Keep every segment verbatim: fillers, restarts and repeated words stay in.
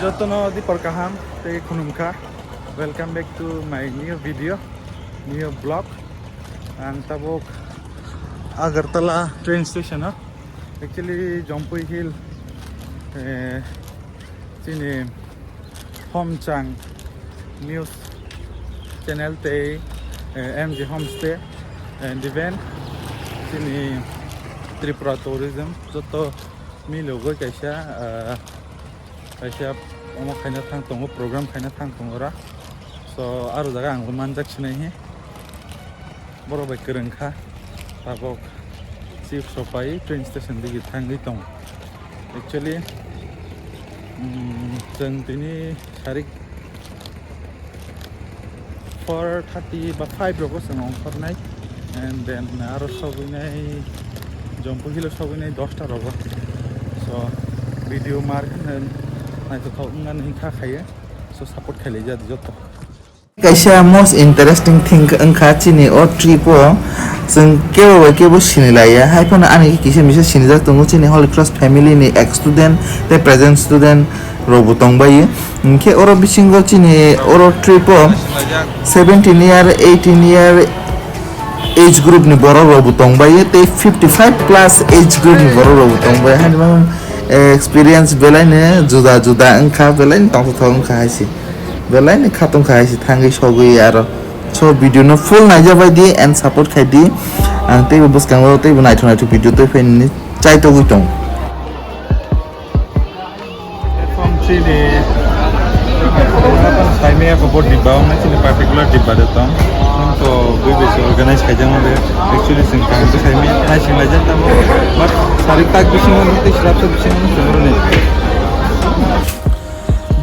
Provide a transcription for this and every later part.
Jotono dipor kaham tei khulumkha. Welcome back to my new video, new vlog. Ang tabuk Agartala train station o. Actually, Jampui Hill, eh, chini Homchang News Channel tei, eh, M G Homestay and Event, chini Tripura Tourism, joto milogwi kaisa, eh, kaisa omo khaina thang tongo, program khaina thang tongo ra. So, aro jaga ang manjak sinai hi. Borok bai kwrwng kha, tabok chips rok pai train station digi thangwi tongo. Actually, mm, chwng tini sarik four thirty ba five rogo chwng ongkhornai, and then aro sogwinai, Jampui Hill o sogwinai dosta rogo. So, video mar khe naithothok wngna hwn kha khaio. So, support khailai jat joto. Kaisa most interesting thing wngkha chini o trip o chwng kebo bai kebo sinilaiya, hai phano ani kisa misa sinijak tongo chini Holy Cross family ni ex student tei present student rok bo tongbaio. Hinkhe oro bisingo chini oro trip o seventeen year, eighteen year age group ni borok rok bo tongbaio tei fifty five plus age group ni borok rok bo tongbaio, hani mano experience belai no juda juda wngkha, belai no tongthok wngkha hai se. Belai ni khatung khai se thangwi sogwi aro. So video no full naija bai di and support khai di. Ang teibo bwskango teibo naithok naithok video tei phaini chai togwi tong. Platform three ni saimaya kobor dibba wngna chini particular dibba de tong. Nung to bui besi organize khaijak mode. Actually sing kaham se saimaya thai sing laijak tamo. But sarik tak bisingo tei slap sa bisingo sumruni.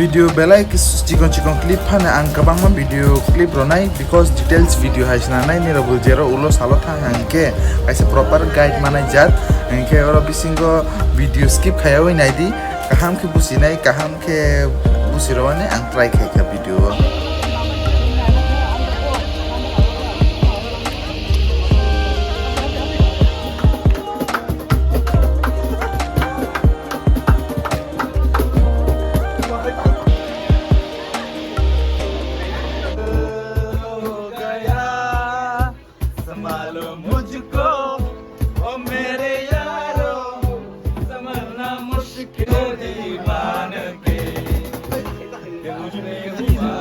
Video belai kis-, chikon chikon clip phano ang kwbangma video clip rwnai, because details video hai se nangnai nirok bo jero ulo salo thang hang khe kaisa proper guide manai jat, hingkhe oro bisingo video skip khaiyawi naidi, kaham khe businai, kaham khe busirwani ang try khaikha video o. संभालो मुझको, ओ मेरे यारो, संभलना मुश्किल दीवान के। तुझ में हुआ,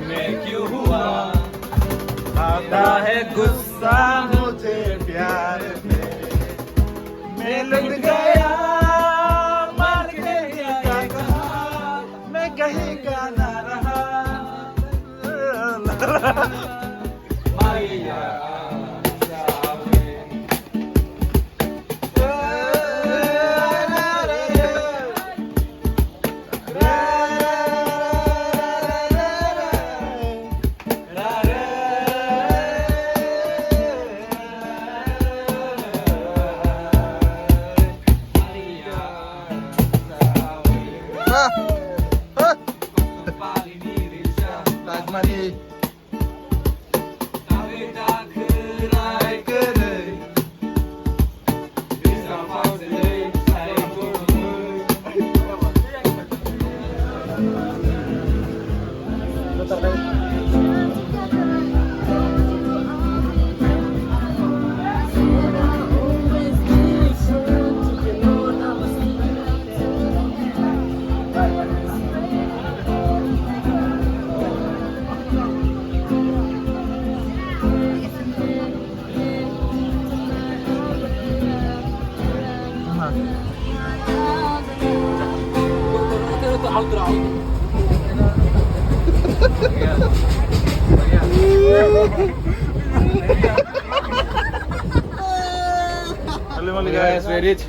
मैं क्यों हुआ, आता है गुस्सा मुझे प्यार में। मैं लुट गया मार्केट का कहा, मैं कहीं का ना रहा। Hello, Mali guys, we reach.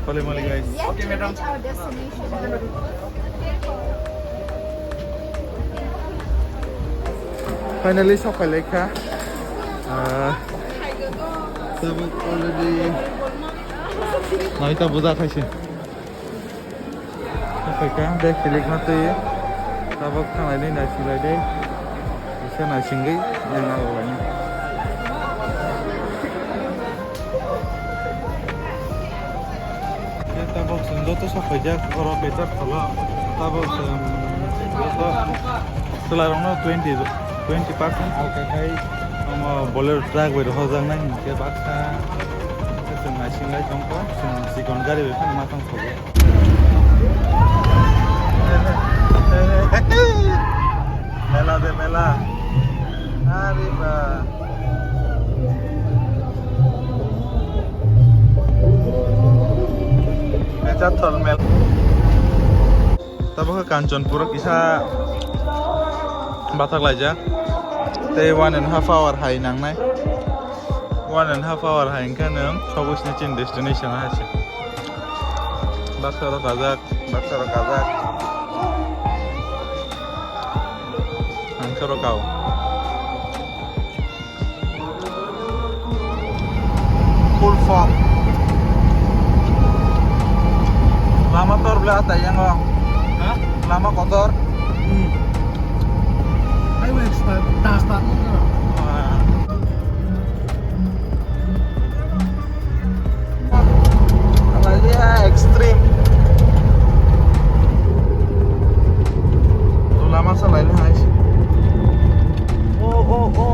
Holy moly, guys. Yet to reach our destination. Finally, sokphailai kha. Ah, tabuk already noita boja khaisi. Sokphaikha, bag kilik ma twi. Tabuk thanglainai naisinglai de. Kisa naisingwi yang nang lainai. Tabuk chwng joto sokphaijak oro Bechar Kholo. Tabuk chwng joto chwlairokno twenty, twenty percent alka khai omo Bolero truck bai rohorjaknai hinkhe baksa chwng naisinglai tongkha, chwng chikon gari bai phano ma tongkha. Mela de mela. Ari ba. Echa thol mel. Tabuk Kanchanpur kisa bathak laijak. Tei one and half hour hai nangnai. One and half hour hai wngkha nwng sogwi sini chini destination hai se. Baksa rok kajak, baksa rok kajak. Ang khe rok kao. Full fog. Lama tor bla ta yango. Ha? Lama kotor. Hmm. Highway express, das tak. Ah. Alaiya extreme. Dula masa laila hai. Oh, oh, oh.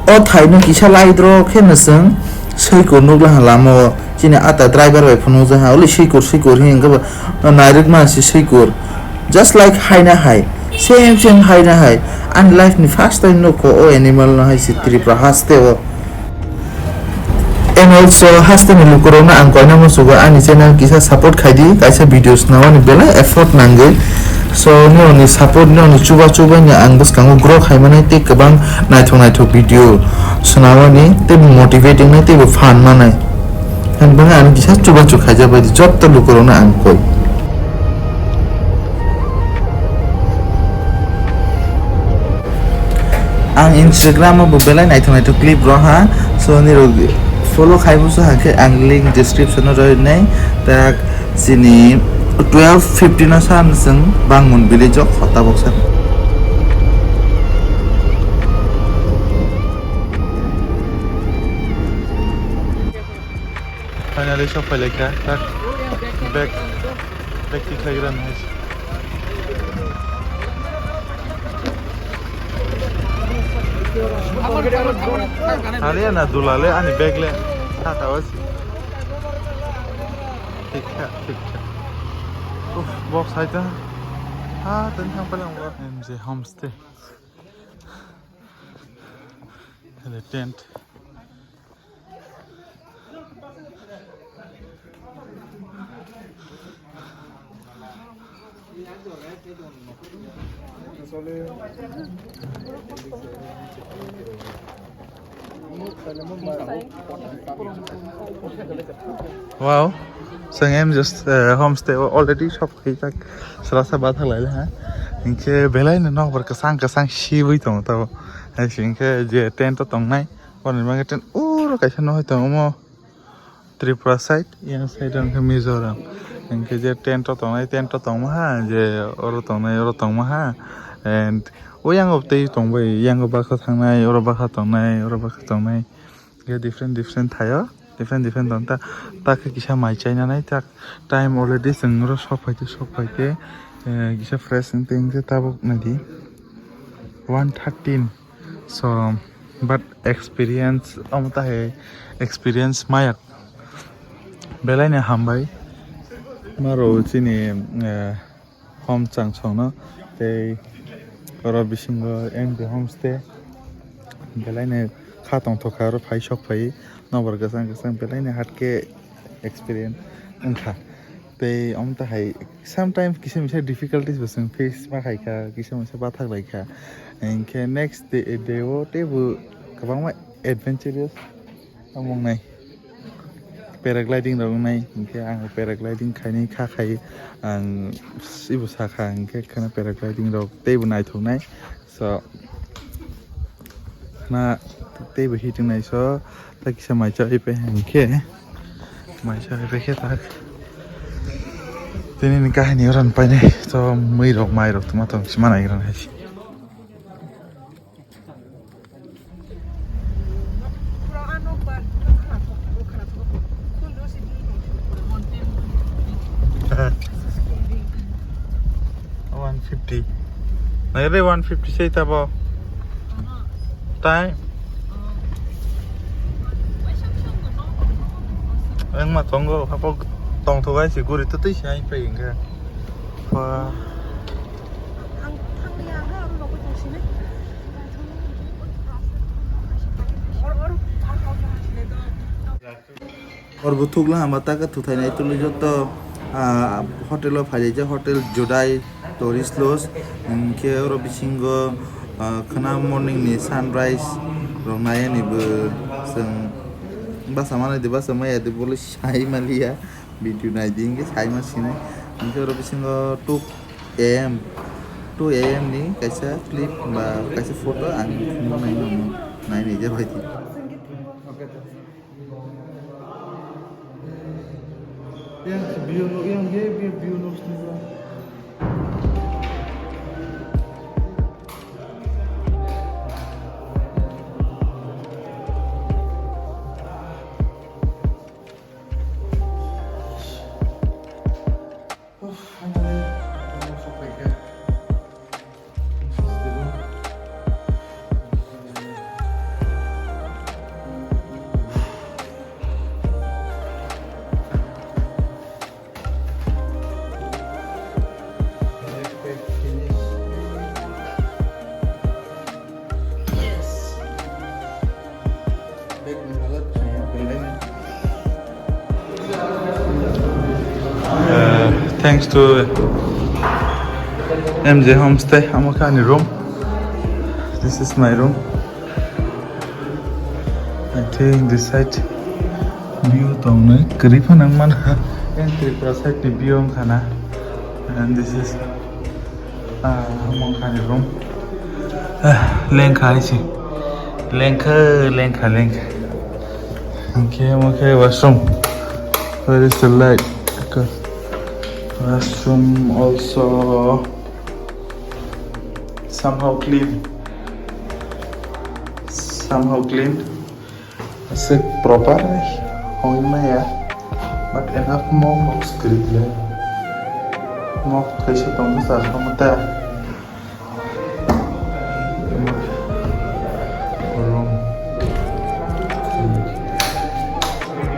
O thaino kisa laidro khe nwswng swikur nukla ha lama o. Chini ata driver bai phunukjak ha, "Oli swikur, swikur," hini hwnkhe bo nairwkma se swikur. Just like haina hai, same same haina hai. Ani life ni first time nukho o animal no hai se Tripura haste o. And also, haste ni lukurokno ang koina muchugo ani channel kisa support khaidi, kaisa videos nawani belai effort nangwi. So, nini support, nini chuba chubai ni ang bwskango grow khaimani tei kwbang naithok naithok video swnamani tei motivating nai tei bo fun manai. Ang bwkha ani kisa chubachu khaijak bai di, joto lukurokno ang koi. Ang Instagram o bo belai naithok naithok clip rw ha, so nirok follow khai musu ha khe ang link description o rw nai. Tak chini twelve fifteen o sa chwng Bangmun village o hota boksa. Finally sokphailai kha, tak bag, bag tiklaigra nai. Haliya na dulale ani bag le saka o si. Thik kha, thik kha. Uff, box hai ta. Ha, tani thang palang bo. M J homestay. Hele tent. Wow, chwng M J, eh, homestay o already sokphai jak, srasa bathak laila ha. Hinkhe belai no nokbar kwchang kwchang sibwi tongo tabo. Hai se hinkhe je tent o tongnai, oro ni bagwi tent oro kaisa no hai tongo omo. Tripura side, yang side o hwnkhe Mizoram. Hwnkhe je tent o tongnai, tent o tongma ha, je oro tongnai, oro tongma ha. And o yang o tei tongbai, yang o baksa thangnai, oro baksa tongnai, oro baksa tongnai. Hwnkhe different, different thaio, different, different tong ta. Ta khe kisa mai chaina nai, ta time already chwng oro sok phaikhe, sok phaikhe, eh, kisa fresh wngtwi wngkhe tabuk naidi. One thirteen. So, but experience, omo ta hai experience maya belai ni hambai. Maro chini, eh, hom chang songno tei oro bisingo M J homestay. Belai no kha tongthok kha, oro phai sok phai nokbar kwchang kwchang belai no hard khe experience wngkha. Tei omo ta hai sometimes kisa misa difficulties bo chwng face ma khai kha, kisa misa bathak lai kha. Hinkhe next day, day o teibo kwbangma adventurous wng nai. Paragliding rok wngnai, hinkhe ang paragliding khainai kha khai ang ibo sakha, hinkhe kheno paragliding rok teibo naithoknai. So na teibo hiting nai, so ta kisa mai chai pe hinkhe mai chai pe khe tak tini ni kahini oro painai to mui rok mai rok tuma tong sima nai gra hai. One fifty. Nagari one fifty sai tabo. Tai. Ang ma tongo, hapo tong thogai si guri to tei sai pai inga. Pa. Orbo thukla hama taka thuthai nai tuli joto, ah, hotel o phai jak hotel Jodai Tourist Lodge, hinkhe oro bisingo, ah, khwna morning ni sunrise rok nai ani bo chwng basa manai de basa maya de bole sai maliya. Video nai di hinkhe sai ma sinai. Hinkhe oro bisingo two A M, two A M ni kaisa clip ba kaisa photo ang nai nai nai nai jabai di. Yang view no, yang dia view no sini. Uh, thanks to M J Homestay, amo khe ani room. This is my room. I think this side view tongnai kwrwi phano wng mano. Yang Tripura side ni view wng khana. And this is, ah, omo wng khani room. Ah, lengkha hai se. Lengkha, lengkha, lengkha. Okay, okay, washroom. Where is the light? Okay. Washroom also somehow clean. Somehow clean. Aswk proper hoi maya, but enough mok rok script le. Mok kaisa tong bwsa khamata. Room.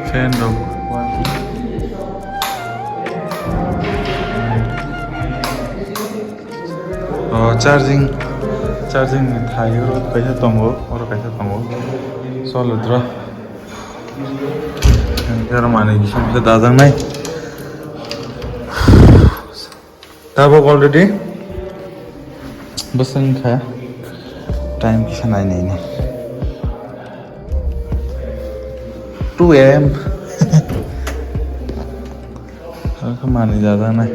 Fan rok. O charging, charging ni thai oro kaisa tongo, oro kaisa tongo. Solidro. Oro manwi kisa misa dajaknai. Tabuk already bwswng kha. Time kisa nai nai nai. Two A M. Aro khe manwi jajaknai.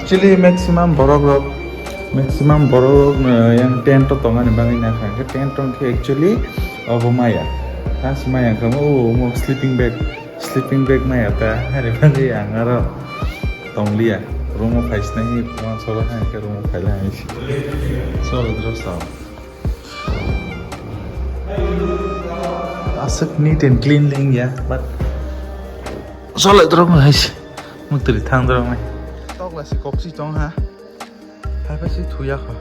Actually, maximum borok rok, maximum borok rok, eh, yang tent o tongani bagwi na kha. Hwnkhe tent o hwnkhe actually obo maya. Tasi maya wngkha, o, omo sleeping bag, sleeping bag maya ta. Hani bagwi ang aro tongliya. Room o phai sinai, uansukha hwnkhe room o phai lai. Cholo, drop sao. Aswk neat and clean le wngya, but solai drok no hai se. Muktrwi thang drok nai. Tokla se kok si tong ha. Hai pa se thuya kho.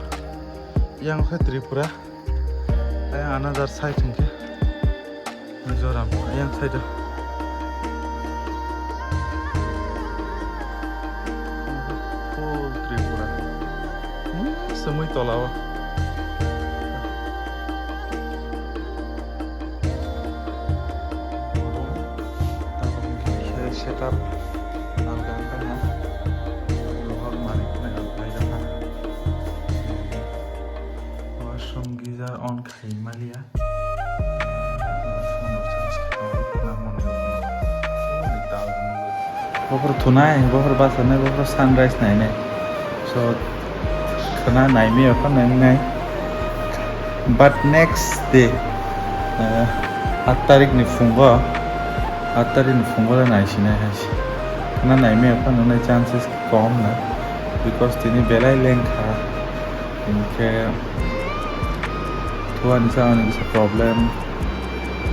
Yang khe Tripura. Ayang another side hwnkhe Mizoram, ayang side o. Full trip. Tongwi tola o. Setup nalgam kana. Rohor malik na alpai raha. Washroom geyser on khai maliya. Bophor thunai, bophor basanai, bophor sunrise nainai. So, khana naimi apha nangnai. But next day, uh, aat tarik ni phungo, aat tarik ni phungo le naisinai hai se. Khana naimi apha nangnai chances kom na, because tini belai lengkha. Hinkhe thuani sa ani kisa problem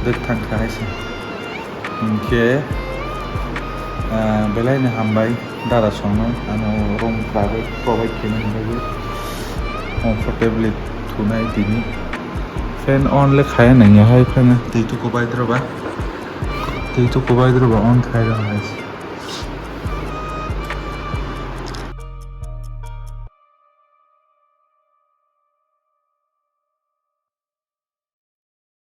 dwk thangkha hai se. Hinkhe, ah, belai no hambai dara songno ano room provide, provide khaina hinwi comfortably thunai tini. Fan on le khaya nangya hai fan twi tuku bai droba. Twi tuku bai droba on khai rw hai se.